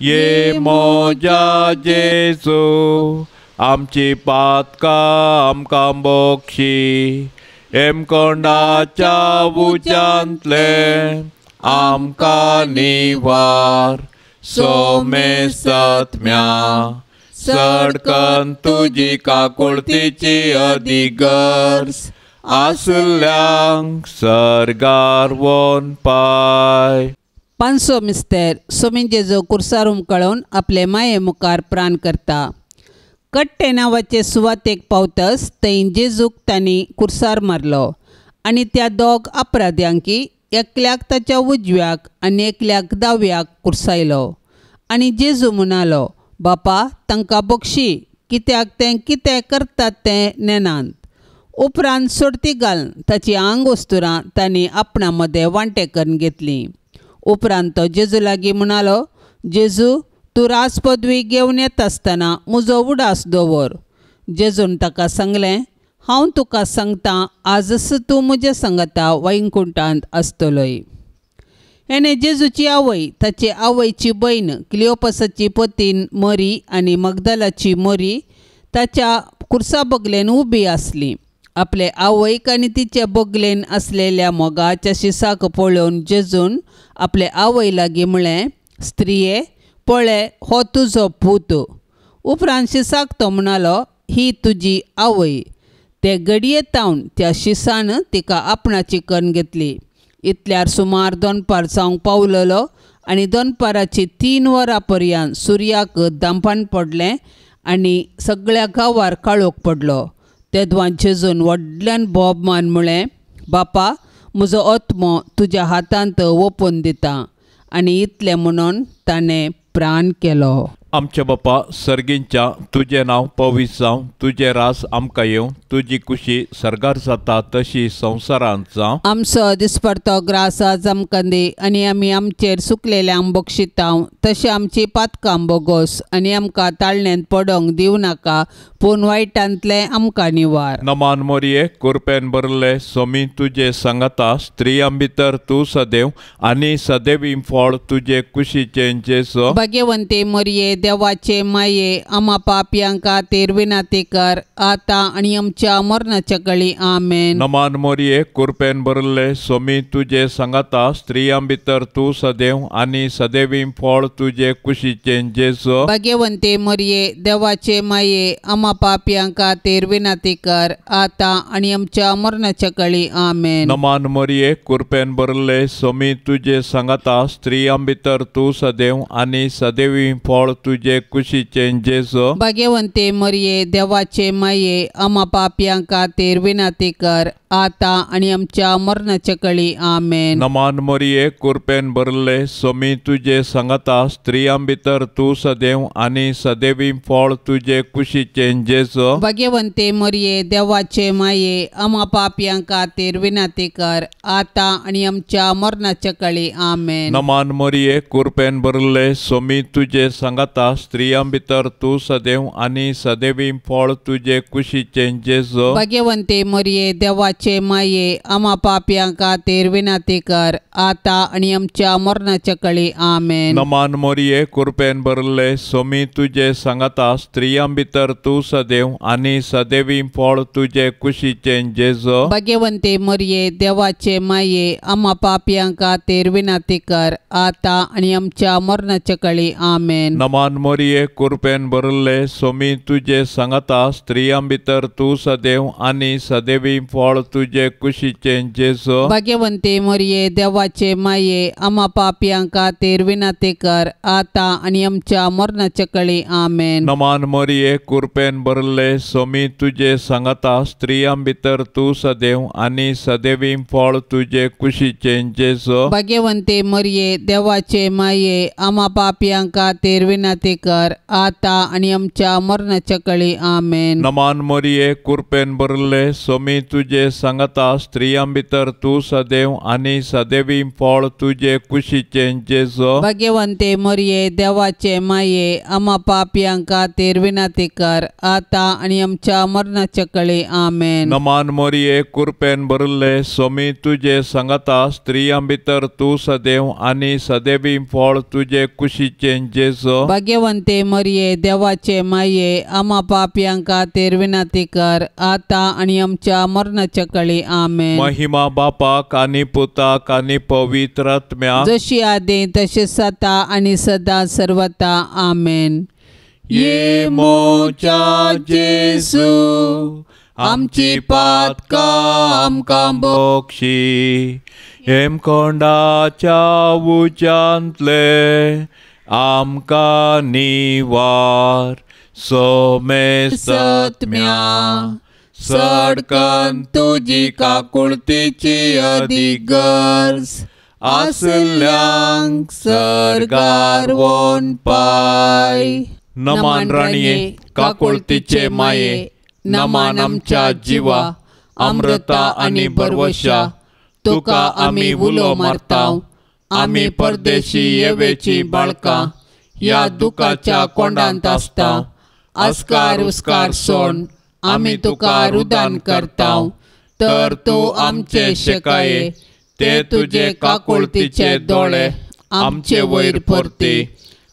ये मोजा जेजू आमची पातकां आमकां बक्षी हेमकोंडाच्या उज्यांतले आमकां निवार सोमेसत्म्या सडकन तुजी काकुळतीची अधिगर्ज आसल्यांक सर्गार वोन पाय. 500 मिस्तेर सोमीन जेजू कुर्सार हुमकळोवन आपले माये मुखार प्राण करता. कट्टे नांवाचे सुवातेक पावतच थंय जेजूक तांणी कुर्सार मारलो आनी त्या दोग अपराध्यांकी एकल्याक ताच्या उजव्याक आनी एकल्याक दाव्याक कुर्सायलो. आनी जेजू म्हणालो, बापा तांकां बक्षी, कित्याक तें कितें करतात तें नेनात. उपरांत सोडती घालून ताची आंग वस्तुरां तांणी आपणा मदें वांटे करून घेतलीं. उपरांत तो जेजू लागीं म्हणालो, जेजू तूं राज पदवी घेवन येता आसतना म्हजो उडास दवर. जेजून ताका सांगलें, हांव तुका सांगतां आजच तूं म्हज्या सांगता वैकुंठांत आसतलोय. हेणें जेजूची आवय, ताचे आवयची भयण क्लियोपसाची पतीन मरी आनी मगदलाची मरी ताच्या कुर्सा बगलेन उबी आसली. आपले आवयक आनी तिचे बगलेन आसलेल्या मोगाच्या शिसाक पळोवन जेजून आपले आवय लागीं म्हळें, स्त्रिये पळय हो तुजो पूत. उपरांत शिसाक तो म्हणालो, ही तुजी आवय. ते घडये तावन त्या शिसान तिका आपणाची करून घेतली. इतल्यार सुमार दनपार जावंक पावलेलो आनी दनपाराची 3 वरां पर्यंत सुर्याक दांपान पडलें आनी सगळ्या गांवार काळोख पडलो. तेदवां जेजून व्हडल्यान बोब मान म्हळें, बापा म्हजो आत्मो तुज्या हातांत ओपून दिता. आनी इतलें म्हणून ताणें प्राण केलो. आमच्या बापा सर्गींच्या तुजें नांव पवित्र जावं, तुजें रास आमकां येवं, तुजी कुशी सर्गार जाता तशी संवसारांत जावं. आमचो दिसपडतो ग्रास आज आमकां दी आनी आमी आमचेर सुकलेल्यांक बक्षितांव तशें आमची पातकां बोगोस आनी आमकां ताळण्यांत पडोंक दिवं नाका, पूण वायटांतलें आमकां निवार. नमान मोरये कुरपेन भरले सोमी तुजे सांगाता, स्त्रियां भितर तूं सदैव आनी सदैवी फळ तुजे कुशीचें जेजू. भाग्यवंती मोरये देवाचे माये आमा पापयां खातीर विनंती कर आतां आनी आमच्या मरणाच्या कळी. आमेन. नमान मोरये कुरपेन भरले सोमी तुजे सांगाता, स्त्रियां भितर तूं सदैव आनी सदैवी फळ तुजे कुशीचें जेजू. भाग्यवंती मोरये देवाचे माये आमा पापयां खातीर विनंती कर आतां आनी आमच्या मरणाच्या कळी. आमेन. नमान मोरये कुरपेन भरले सोमी तुजे सांगाता, स्त्रियां भितर तूं सदैव आनी सदैवी फळ तुजे कुशीचें जेजू. भाग्यवंती मोरये देवाचे माये आमा पापयां खातीर विनंती कर आतां आनी आमच्या मरणाच्या कळी. आमेन. नमान मोरये कुरपेन भरले सोमी तुजे सांगाता, स्त्रियां भितर तूं सदैव आनी सदैवी फळ तुजे कुशीचें जेजू. भाग्यवंती मोरये देवाचे माये आमा पापयां खातीर विनंती कर आतां आनी आमच्या मरणाच्या कळी. आमेन. नमान मोरये कुरपेन भरले सोमी तुजे सांगाता, स्त्रियां भितर तूं सदैव आनी सदैवी फळ तुजे कुशीचें जेजू. भाग्यवंती मोरये देवाचे माये आमा पापयां खातीर विनंती कर आतां आनी आमच्या मरणाच्या कळी. आमेन. नमान मोरये कुरपेन भरले सोमी तुजे सांगाता, स्त्रियां भितर तूं सदैव आनी सदैवी फळ तुजे कुशीचें जेजू. भाग्यवंती मोरये देवाचे माये आमा पापयां खातीर विनंती कर आतां आनी आमच्या मरणाच्या कळी. आमेन. नमान मोरये कुरपेन भरले सोमी तुजे सांगाता, स्त्रियां भितर तूं सदैव आनी सदैवी फळ तुजे कुशीचें जेजू. भाग्यवंती मोरये देवाचे माये आमा पापयां खातीर विनंती कर आतां आनी आमच्या मरणाच्या कळी. आमेन. नमान मोरये कुरपेन भरले सोमी तुजे सांगाता, स्त्रियां भितर तूं सदैव आनी सदैवी फळ तुजे कुशीचें जेजू. भाग्यवंती मोरये देवाचे माये आमा पापयां खातीर विनंती विनंती कर आता आनी आमच्या मरणाच्या कळी आमेन। नमान मोरये कुरपेन भरले सोमी तुजे सांगता स्त्रियां भितर तूं सदैव आनी सदैवी फळ तुजे कुशीचें जेजो। भाग्यवंते मोरये देवाचे माये आमा पापयां खातीर विनंती कर आता आनी आमच्या मरणाच्या कळी आमेन। नमान मोरये कुरपेन भरले सोमी तुजे सांगता स्त्रियां भितर तूं सदैव आनी सदैवी फळ तुजे कुशीचें जेजो। भाग्यवंते मोरये देवाचे माये आमा पापयां खातीर विनंती कर आता आनी आमच्या मरणाच्या कळी आमेन। महिमा बापाक आनी पुताक आनी पवित्र आत्म्याक जशी आदी तशी सता आनी सदा सर्वता आमेन। ये मोच्या जेजू आमची पातकां आमकां बक्षी हेमकोंडाच्या उज्यांतले आमकां निवार सोमेस्तम्या सडकन तुजी काकुळतीची अदीक गरज आसल्यांक सर्गार वोन पाय। नमान राणये काकुळतीचे माये नमान आमच्या जिवा अमृता आनी भरवशा तुका आमी उलो मारता आमी परदेशी येवेची बाळकां ह्या दुखाच्या कोंडांत आसता आस्कार उस्कार सोड आमी तुका रुदान करता तर तूं आमचे शेकाये ते तुजे काकुळतीचे दोळे आमचे वयर परती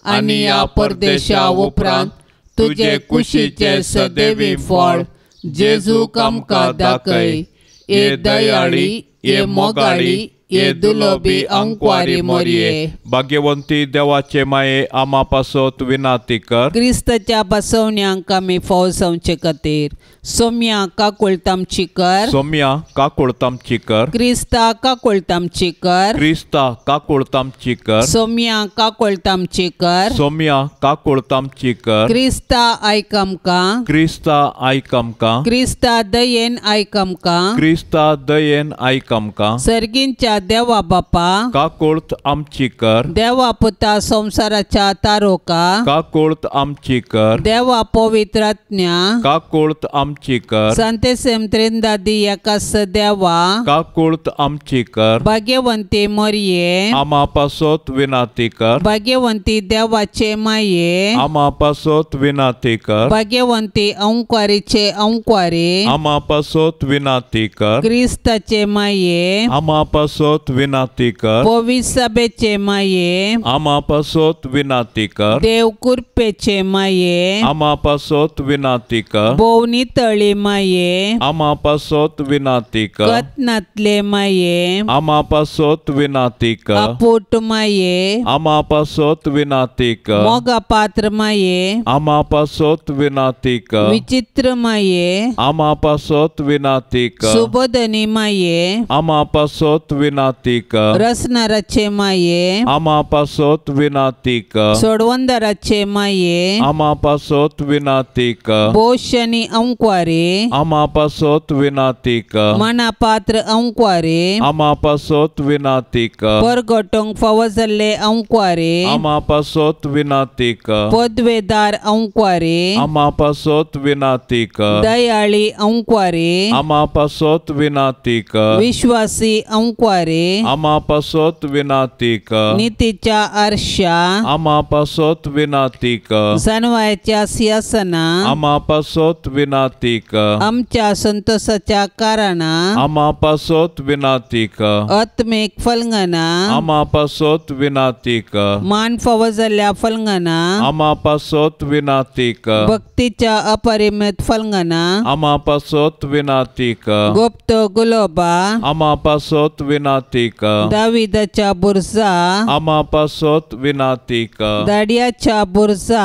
आनी ह्या परदेशा उपरांत तुजे कुशीचे सदैवी फळ जेजूक आमकां दाखय। ए दयाळी ए मोगाळी ए दुलोबी अंकवारी मोरये भाग्यवंती देवाचे माये आमा पासत विनंती कर। क्रिस्ताच्या बसवण्यांक आमी फौजवचे खातीर सोम्या काकुळतामची कर। सोम्या काकुळतामची कर। क्रिस्ता काकुळतामची कर। क्रिस्ता काकुळतामची कर। सोम्या काकुळतामची कर। सोम्या काकुळतामची कर। क्रिस्ता आयक आमकां। क्रिस्ता आयक आमकां। क्रिस्ता दयेन आयक आमकां। क्रिस्ता दयेन आयक आमकां। सर्गींच्या देवा बापा काकुळत आमची कर। देवा पुता संवसाराच्या तारोका काकुळत आमची कर। देवा पवित्र आत्म्या काकुळत आमची कर। संतेसेम त्रिंदादी एकास देवा काकुळत आमची कर। भाग्यवंती मोरये आमा पासत विनंती कर। भाग्यवंती देवाचे माये आमा पासत विनंती कर। भाग्यवंती अंकवारीचे अंकवारी आमा पासत विनंती कर। क्रिस्ताचे माये आमा पासत विनंती कर। पवित्र माये आमा पासत विनंती कर। देव कृपेचे माये आमा पासत विनंती कर। भोवनी तळी माये आमा पासत विनंती कर। कतनातले माये आमा पासत विनंती कर। अपूट माये आमा पासत विनंती कर। मोगा पात्र माये आमा पासत विनंती कर। विचित्र माये आमा पासत विनंती कर। सुबोधनी माये आमा पासत विनंती कर। रसनाराचे माये आमा पासत विनंती कर। सोडवंदराचे माये आमा पासत विनंती कर। बोशनी अंकवारी आमा पासत विनंती कर। मनापात्र अंकवारी आमा पासत विनंती कर। परगटोंक फावो जाल्ले अंकवारी आमा पासत विनंती कर। पदवेदार अंकवारी आमा पासत विनंती कर। दयाळी अंकवारी आमा पासत विनंती कर। विश्वासी अंकवारी आमा पासत विनंती कर। नितीच्या आरशा आमा पासत विनंती कर। जानवायच्या सिंहासना आमा पासत विनंती कर। आमच्या संतोषाच्या कारणा आमा पासत विनंती कर। आत्मिक फलंगना आमा पासत विनंती कर। मान फावो जाल्ल्या फलंगना आमा पासत विनंती कर। भक्तीच्या अपरिमित फलंगना आमा पासत विनंती कर। गुप्त गुलोबा आमा पासत विनंती कर। दाविदाच्या बुरजा आमा पासत विनंती कर। दाडियाच्या बुरजा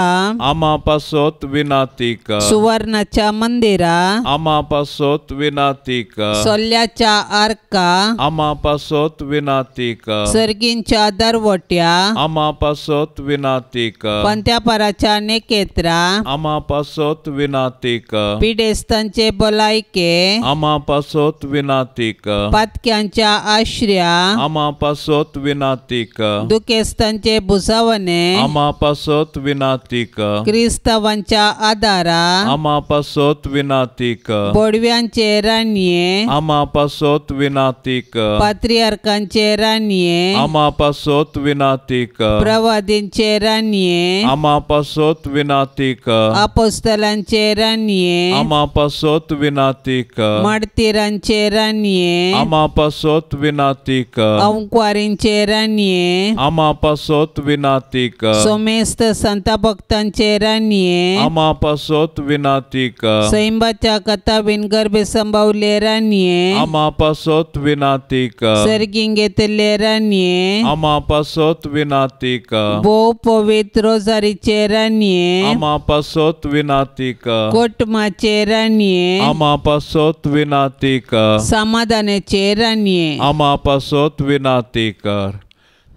आमा पासत विनंती कर। सुवर्णाच्या मंदिरा आमा पासत विनंती कर। सोल्याच्या आर्का आमा पासत विनंती कर। सर्गींच्या दरवट्या आमा पासत विनंती कर। पंत्यापाराच्या नेकेत्रा आमा पासत विनंती कर। पिडेस्तांचे भलायके आमा पासत विनंती कर। पातक्यांच्या आशा दुसऱ्या आमा पासत विनाती कर। दुखेस्तांचे भुजावणे आमा पासत विनाती कर। क्रिस्तावांच्या आदारा आमा पासत विनाती कर। बोडव्यांचे राणये आमा पासत विनाती कर। पात्रियार्कांचे राणये आमा पासत विनाती कर। प्रवादींचे राणये आमा पासत विनाती कर। अपोस्तलांचे राणये आमा पासत विनाती कर। मार्तीरांचे राणये आमा पासत विनाती कर। अंकुवारींचे राणये आमा पासत विनाती कर। सोमेस्त संता भक्तांचे राणये आमा पासत विनाती कर। सैंबाच्या कथावीन गर्भे संभावले राणये आमा पासत विनाती कर। सर्गीं घेतले राणये आमा पासत विनाती कर। भोव पवित्र रोजारीचे राणये आमा पासत विनाती कर। कोटमाचे राणये आमा पासत विनाती कर। समाधानाचे राणये आमा पासत विनाती कर।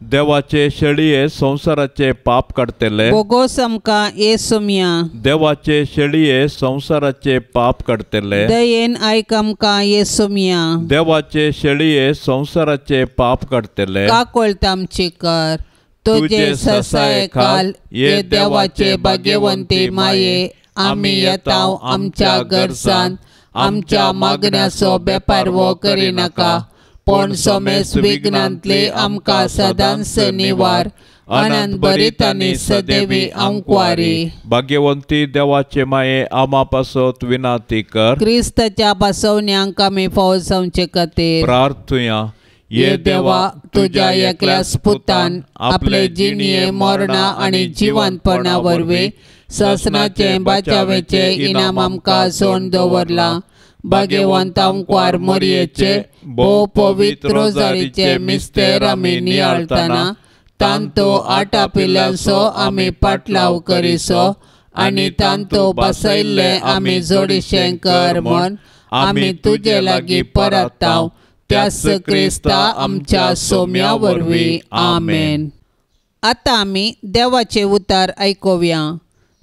देवाचे शेळये संवसाराचे पाप काडटले बोगोस आमकां येसुम्या। देवाचे शेळये संवसाराचे पाप काडटले दयेन आयक आमकां येसुम्या। देवाचे शेळये संवसाराचे पाप काडटले काकोळत आमची कर। तुजे ससायखाल ये देवाचे भाग्यवंती माये आमी येता आमच्या गरजान आमच्या मागण्याचो बेपारवो करिनाका पूण सोमेस विघ्नांतले आमकां सदांच निवार अनंत बरीत आनी सदैवी आंकवारी। भाग्यवंती देवाचे माये आमा पासत विनाती कर। क्रिस्ताच्या बसवण्यांक आमी फावो जावचे खातीर प्रार्थुया। ये देवा तुज्या एकल्याच पुतान आपले जिणये मरणा आनी जिवंतपणा वरवीं ससनाचे बाचावेचे इनाम आमकां सोण दवरलां। भाग्यवंत आमकार मोरयेचे भोव पवित्र रोजारीचे मिस्तेर आमी नियाळतना तांतो आटापिल्यांचो आमी पाटलाव करिसो आनी तांतो बसयल्ले आमी जोडीशें कर म्हण आमी तुजे लागीं परताव त्याच क्रिस्ता आमच्या सोम्या वरवीं आमेन। आतां आमी देवाचे उतार आयकुया।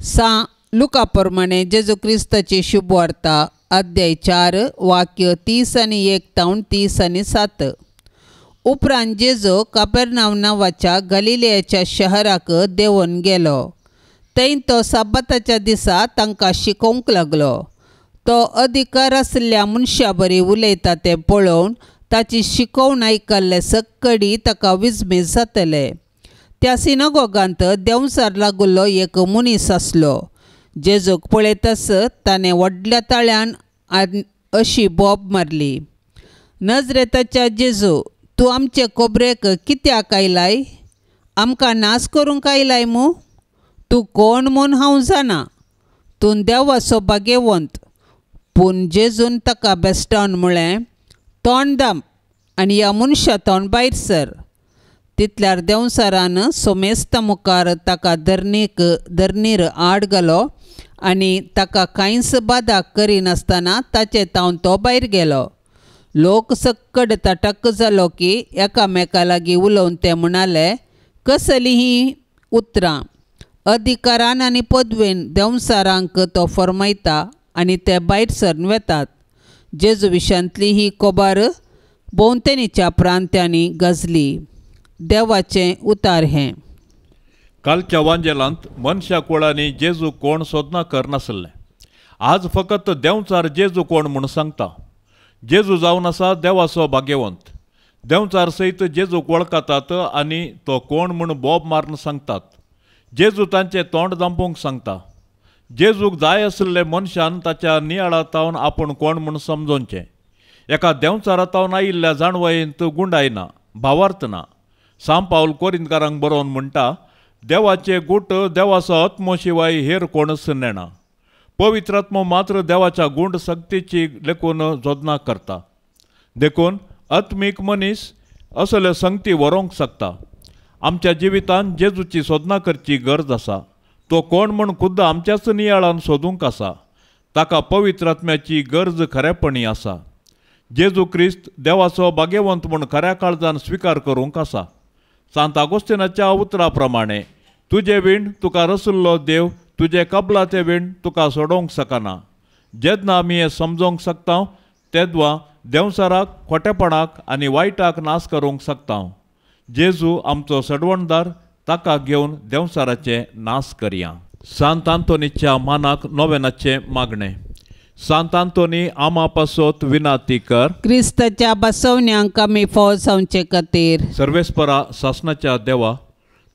सां लुका प्रमाणे जेजू क्रिस्ताची शुभवार्ता अध्याय 4 वाक्य 31 तावन 37। उपरांत जेजू कापेरनाव नांवाच्या गलिलेयाच्या शहराक देंवन गेलो। थंय तो साबाताच्या दिसा तांकां शिकोवंक लागलो। तो अधिकार आशिल्ल्या मनशा बरी उलयता तें पळोवन ताची शिकोवण आयकल्ले सक्कडी ताका विस्मीत जातले। त्या सिनागोगांत देंवचार लागुल्लो एक मनीस आसलो। जेजूक पळयताच ताणें व्हडल्या ताळ्यान अशी बोब मारली, नजरेताच्या जेजू, तूं आमचे कोबरेक कित्याक आयलाय? आमकां नाश करूंक आयलाय मू? तूं कोण म्हूण हांव जाणा, तूं देवाचो भाग्यवंत। पूण जेजून ताका बेस्टावन म्हळें, तोंड दाम आनी ह्या मनशा तोंड भायर सर। तितल्यार देंवचारान सोमेस्ता मुखार ताका धरणीर आड घालो आनी ताका कांयच बादा करिनासतना ताचे तावन तो भायर गेलो। लोक सक्कड तटक जालो की एकामेका लागीं उलोवन ते म्हणाले, कसलीं हीं उतरां? अधिकारान आनी पदवेन देंवचारांक तो फर्मायता आनी ते भायर सरन वेतात। जेजू विशांतली ही खबर भोंवतणीच्या प्रांत्यांनी गाजली। देवाचें उतार हें। कालच्या वांजेलांत मनशा कुळांनी जेजू कोण सोदना करनासलें। आज फकत देंवचार जेजू कोण म्हूण सांगता। जेजू जावन आसा देवाचो भाग्यवंत। देंवचार सयत जेजूक वळखतात आनी तो कोण म्हूण बोब मारून सांगतात। जेजू तांचें तोंड दांपूंक सांगता। जेजूक जाय आशिल्ले मनशान ताच्या नियाळा तावन आपूण कोण म्हूण समजोवचें। एका देंवचारा तावन आयिल्ल्या जाणवयेंत गुंडायना, भावार्थ ना। सांव पावल कोरिंतकारांक बरोवन म्हणटा, देवाचे गूट देवाचो आत्मो शिवाय हेर कोणच नेणा। पवित्र आत्मो मात्र देवाच्या गूंड सक्तीची लेखून जोदना करता। देखून आत्मीक मनीस असले संगती व्हरूंक शकता। आमच्या जिवितांत जेजूची सोदना करची गरज आसा। तो कोण म्हूण खुद्द आमच्याच नियाळान सोदूंक आसा। ताका पवित्र आत्म्याची गरज खरेपणी आसा। जेजू क्रिस्त देवाचो भाग्यवंत म्हूण खऱ्या काळजान स्विकार करूंक आसा। सांत आगोस्तिनाच्या उतरा प्रमाणे, तुजे वीण तुका रसुल्लो देव तुजे कबलाते वीण तुका सोडोवंक शकना। जेन्ना आमी हें समजोंक शकता तेद्वा देंवसाराक, खोटेपणाक आनी वायटाक नाश करूंक शकता. जेजू आमचो सडवणदार, ताका घेवन देंवसाराचें नाश करया. सांत आंतोनीच्या मानाक नोवेनाचें मागणें. सांत आंतोनी आमा पासत विनाती कर. क्रिस्ताच्या बसवण्यांक आमी फाव जावचे खातीर. सर्वेस्परा सासणाच्या देवा,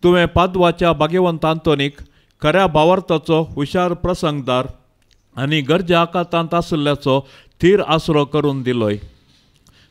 तुवें पादवाच्या भाग्यवंत आंतोनीक खऱ्या भावार्थाचो हुशार प्रसंगदार आनी गरजे आकांतांत आशिल्ल्याचो थीर आसरो करून दिलोय.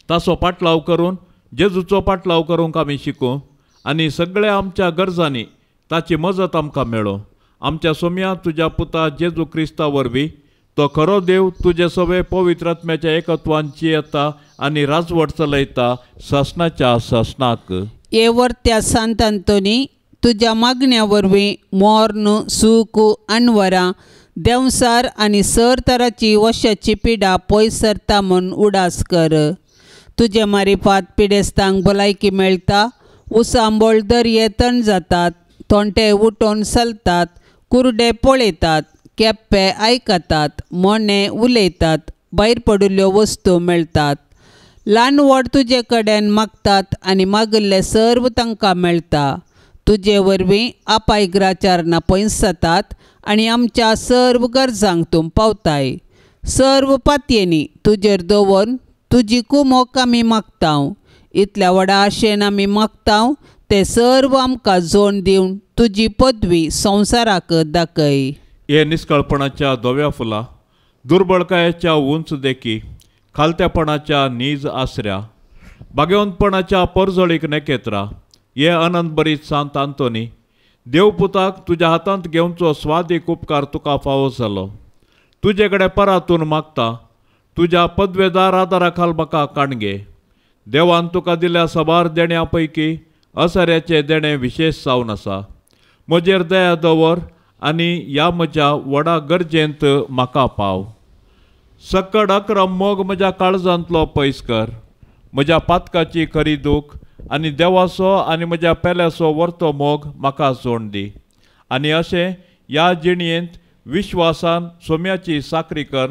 ताचो पाटलाव करून जेजूचो पाटलाव करूंक आमी शिकूं आनी सगळ्या आमच्या गरजांनी ताची मजत आमकां मेळो. आमच्या सोम्या तुज्या पुता जेजू क्रिस्ता वरवीं, तो खरो देव तुजे सवे पवित्र आत्म्याच्या एकत्वान जियेता आनी राजवट चलयता सासणाच्या सासणाक. हे वर्त्या सांत आंतोनी, तुज्या मागण्या वरवीं मोर्न, सूख, अनवरां, देंवसार आनी सर तराची वशाची पिडा पयस सरता म्हूण उडास कर. तुजे मारिफात पिडेस्तांक भलायकी मेळटा, उसांबोळ दर्ये तण जातात, तोंटे उठोवन चलतात, कुरडे पळयतात, केप्पे आयकतात, मोने उलयतात, भायर पडिल्ल्यो वस्तू मेळटात. ल्हान व्हड तुजे कडेन मागतात आनी मागिल्लें सर्व तांकां मेळटा. तुजे वरवीं आपायग्राचारणां पयस जातात आनी आमच्या सर्व गरजांक तूं पावताय. सर्व पातयेंनी तुजेर दवरून तुजी कुमोक आमी मागता. इतल्या व्हडा आशेन आमी मागता ते सर्व आमकां जोड दिवन तुजी पदवी संवसाराक दाखय. हे निस्कळपणाच्या धव्या फुलां, दुर्बळकायेच्या उंच देखी, खालत्यापणाच्या नीज आसऱ्या, भाग्यवंतपणाच्या परजळीक नेकेत्रा, हे अनंत बरीत सांत आंतोनी, देवपुताक तुज्या हातांत घेवचो स्वादीक उपकार तुका फावो जालो. तुजे कडेन परातून मागता, तुज्या पदवेदार आदारा खाल म्हाका काणगे. देवान तुका दिल्या साबार देण्या पैकी असऱ्याचें देणें विशेश जावन आसा. म्हजेर दया दवर आनी ह्या म्हज्या व्हडा गरजेंत म्हाका पाव. सकड अक्रम मोग म्हज्या काळजांतलो पयस कर. म्हज्या पातकाची खरी दूख आनी देवाचो आनी म्हज्या पेल्याचो वर्तो मोग म्हाका जोड दी. आनी अशें ह्या जिणयेंत विश्वासान सोम्याची साकरी कर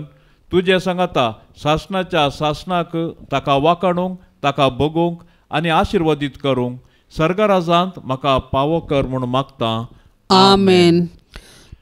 तुजे सांगाता सासणाच्या सासणाक ताका वाखाणूंक, ताका भोगूंक आनी आशिर्वादीत करूंक सर्गराजांत म्हाका पावो कर म्हूण मागता. आमेन.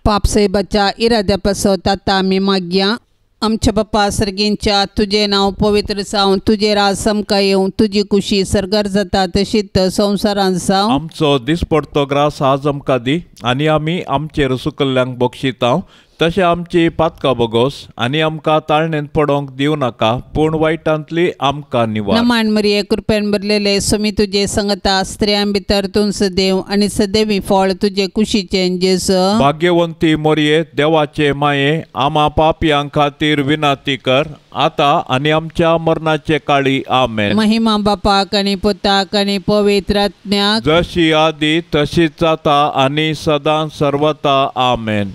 पापसाहेबाच्या इराद्या पासत आतां आमी मागया. आमच्या बापा सर्गींच्या, तुजें नांव पवित्र जावं, तुजें राज आमकां येवं, तुजी कुशी सर्गार जाता तशीच संवसारांत जावं. आमचो दिसपडतो ग्रास आज आमकां दी आनी आमी आमचेर सुकल्ल्यांक बक्षितांव तशें आमची पातकां बोगोस आनी आमकां ताळणेंत पडोवंक दिवं नाका, पूण वायटांतली आमकां निवार. नमान मरिये, कृपेन भरलेले, स्वामी तुजे संगता, स्त्रियां भितर तूं सदैव आनी सदैवी फळ तुजे कुशीचें जेजू. भाग्यवंती मोरये, देवाचे माये, आमा पापयां खातीर विनंती कर आता आनी आमच्या मरणाचे काळी. आमेन. महिमा बापाक आनी पुताक आनी पवित्र आत्म्याक, जशी आदी तशीच जाता आनी सदां सर्वता. आमेन.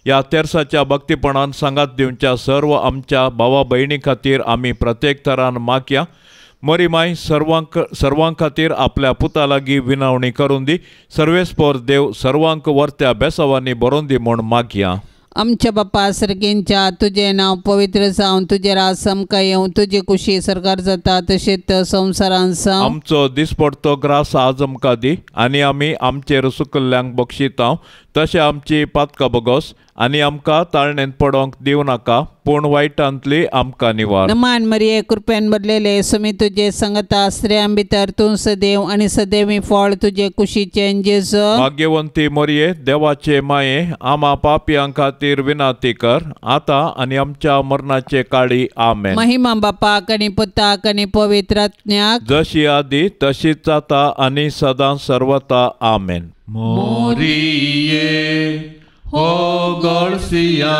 ह्या तेर्साच्या भक्तीपणान सांगात दिवच्या सर्व आमच्या भावा भयणी खातीर आमी प्रत्येक तरान मागया. मरी माय सर्वांक खातीर आपल्या पुता लागीं विनवणी करून दी. सर्वेस्पर देव सर्वांक वर्त्या बेसावांनी बरोवन दी म्हूण मागया. आमच्या बापा सर्गींच्या, तुजें नांव पवित्र जावं, तुजें राज आमकां येवं, तुजी कुशी सर्गार जाता तशीच संवसारांत जावं. आमचो दिसपडतो ग्रास आज आमकां दी आनी आमी आमचेर सुकल्ल्यांक बक्षितांव तशें आमची पातकां बोगोस आनी आमकां ताळणेंत पडोवंक दिवं नाका, पूण वायटांतली आमकां निवार. नमान मरिये, कृपेन भरलेले, स्वामी तुजे संगता, स्त्रियां भितर तूं सदैव आनी सदैवी फळ तुजे कुशीचें जेजू. भाग्यवंती मरिये, देवाचे माये, आमा पापयां खातीर विनंती कर आता आनी आमच्या मरणाचे काळी. आमेन. महिमा बापाक आनी पुताक आनी पवित्र आत्म्याक, जशी आदी तशीच जाता आनी सदां सर्वता. आमेन. मोरिये हो गळसिया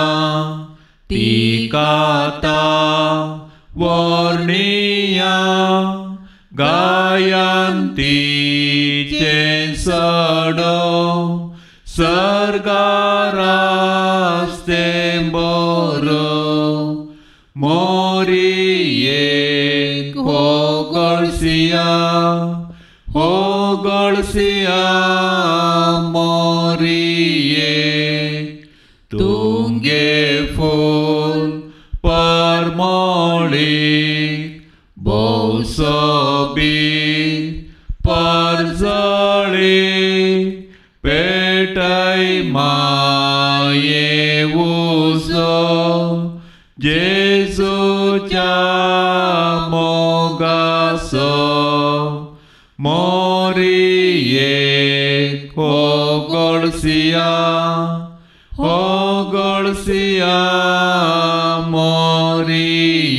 तिकाता वर्णिया गायंतीचे सडो सर्गारास्ते बरो. मोरिये हो गळसिया हो गळसिया मोरिये तुंगे फूल परमोळी सोबीत परजळी पेटय माये उजो जेजूच्या मोगाचो मोरयेक होगळसिया होगळसिया मोरयेक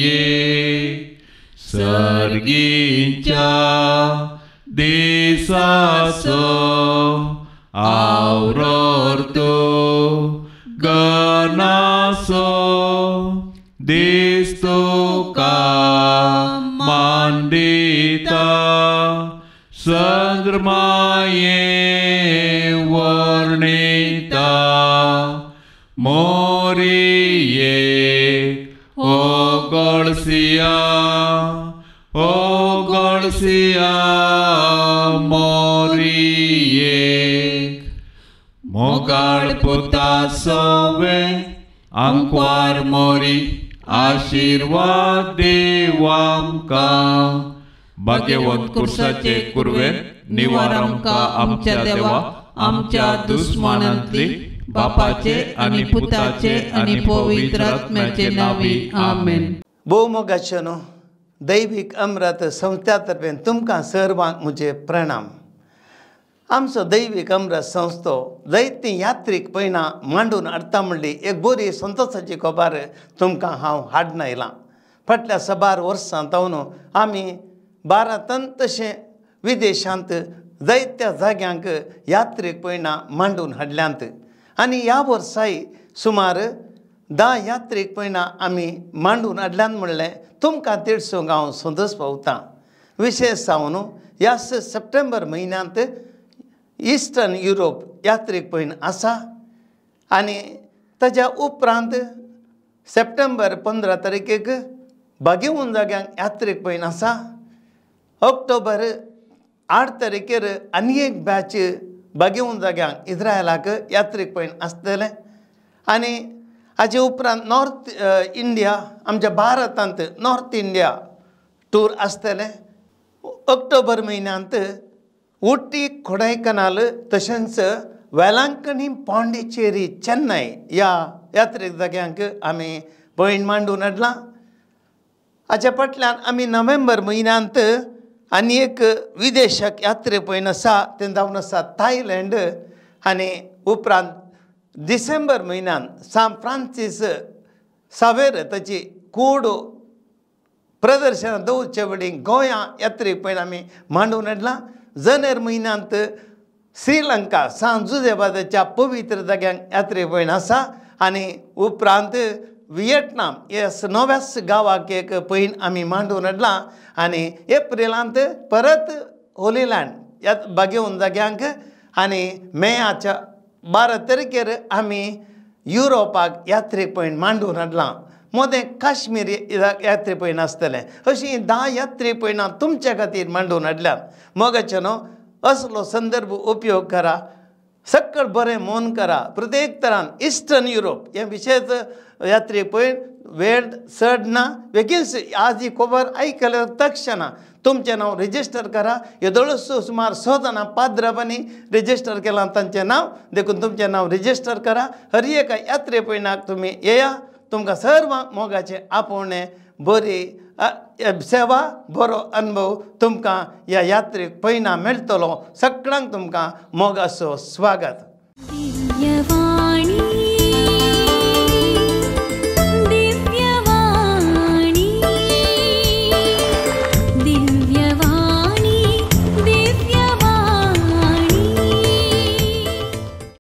सर्गीच्या दिसाचो आवरोर्तो गणासो दीस तुका मांडिता संद्रमाये वर्णिता मोरयेक होगळसिया होगळसिया मोरयेक मोगाळ पुता सवे आंकवार मोरी आशिर्वाद देव आमकां. भाग्यवंत कुर्साचे कुरवेन निवार आमकां आमच्या देवा आमच्या दुस्मानांतली बापाचे आनी पुताचे आनी पवित्र आत्म्याचे नांवी आमेन. भोवमोगाचे न्हू दैवीक अमृत संस्था तर्फेन तुमकां सर्वांक म्हजे प्रणाम. आमचो दैवीक अमृत संस्थो जायतीं यात्रीक पयणां मांडून हाडटा म्हणली एक बरी संतोशाची खबर तुमकां हांव हाडून आयलां. फाटल्या साबार वर्सां जावन आमी भारतांत तशें विदेशांत जायत्या जाग्यांक यात्रीक पयणां मांडून हाडल्यांत आनी ह्या वर्साय सुमार 10 यात्रीक पयणां आमी मांडून हाडल्यांत म्हणलें तुमकां तिडसूंक हांव संतोश पावतां. विशेश जावन ह्या सप्टेंबर म्हयन्यांत इस्टर्न युरोप यात्रीक पयण आसा आनी ताज्या उपरांत सप्टेंबर 15 तारखेक बागेवन जाग्यांक यात्रीक पयण आसा. ऑक्टोबर 8 तारखेर आनी एक बॅच बागेवन जाग्यांक इस्रायलाक यात्रीक पयण आसतलें आनी हाजे उपरांत नॉर्थ इंडिया आमच्या भारतांत नॉर्थ इंडिया टूर आसतलें. ऑक्टोबर म्हयन्यांत उटी कोडायकनाल तशेंच वेलांकणी पांडिचेरी चेन्नय ह्या यात्रीक जाग्यांक आमी पयण मांडून हाडलां. हाच्या फाटल्यान आमी नोव्हेंबर म्हयन्यांत आनी एक विदेशाक यात्रे पयण आसा तें जावन आसा थायलंड आनी उपरांत डिसेंबर म्हयन्यांत सान फ्रांसीस सावेर ताची कूड प्रदर्शनां दवरचे वेळी गोंया यात्रेक पयण आमी मांडून हाडलां. जानेर म्हयन्यांत श्रीलंका सान जुजेबादाच्या पवित्र जाग्यांक यात्रे पयण आसा आनी उपरांत विएटनाम ह्या नव्याच गांवाक एक पयण आमी मांडून हाडलां आनी एप्रिलांत परत होलीलँड ह्या बागेवन जाग्यांक आनी मेयाच्या 12 तारखेर आमी युरोपाक यात्रेक पयण मांडून हाडलां. मोदें काश्मीर यात्रे पयण आसतलें. अशीं 10 यात्रे पयणां तुमच्या खातीर मांडून हाडल्यात. मोगाचे न्हू असलो संदर्भ उपयोग करा, सक्कड बरें मन करा. प्रत्येक तरान इस्टर्न युरोप हें विशेश यात्रे पयण वेळ चड ना, बेगीन आज ही खबर आयकल्यार तक्षणा तुमचें नांव रजिस्टर करा. येदोळसो सुमार 6 जाणां पाद्रबांनी रजिस्टर केलां तांचें नांव, देखून तुमचें नांव रजिस्टर करा. हर एका यात्रे पयणाक तुमी येया. तुमकां सर्वांक मोगाचें आपोवणें, बरी सेवा, बरो अनुभव तुमकां ह्या यात्रेक पयणां मेळटलो. सगळ्यांक तुमकां मोगाचो स्वागत.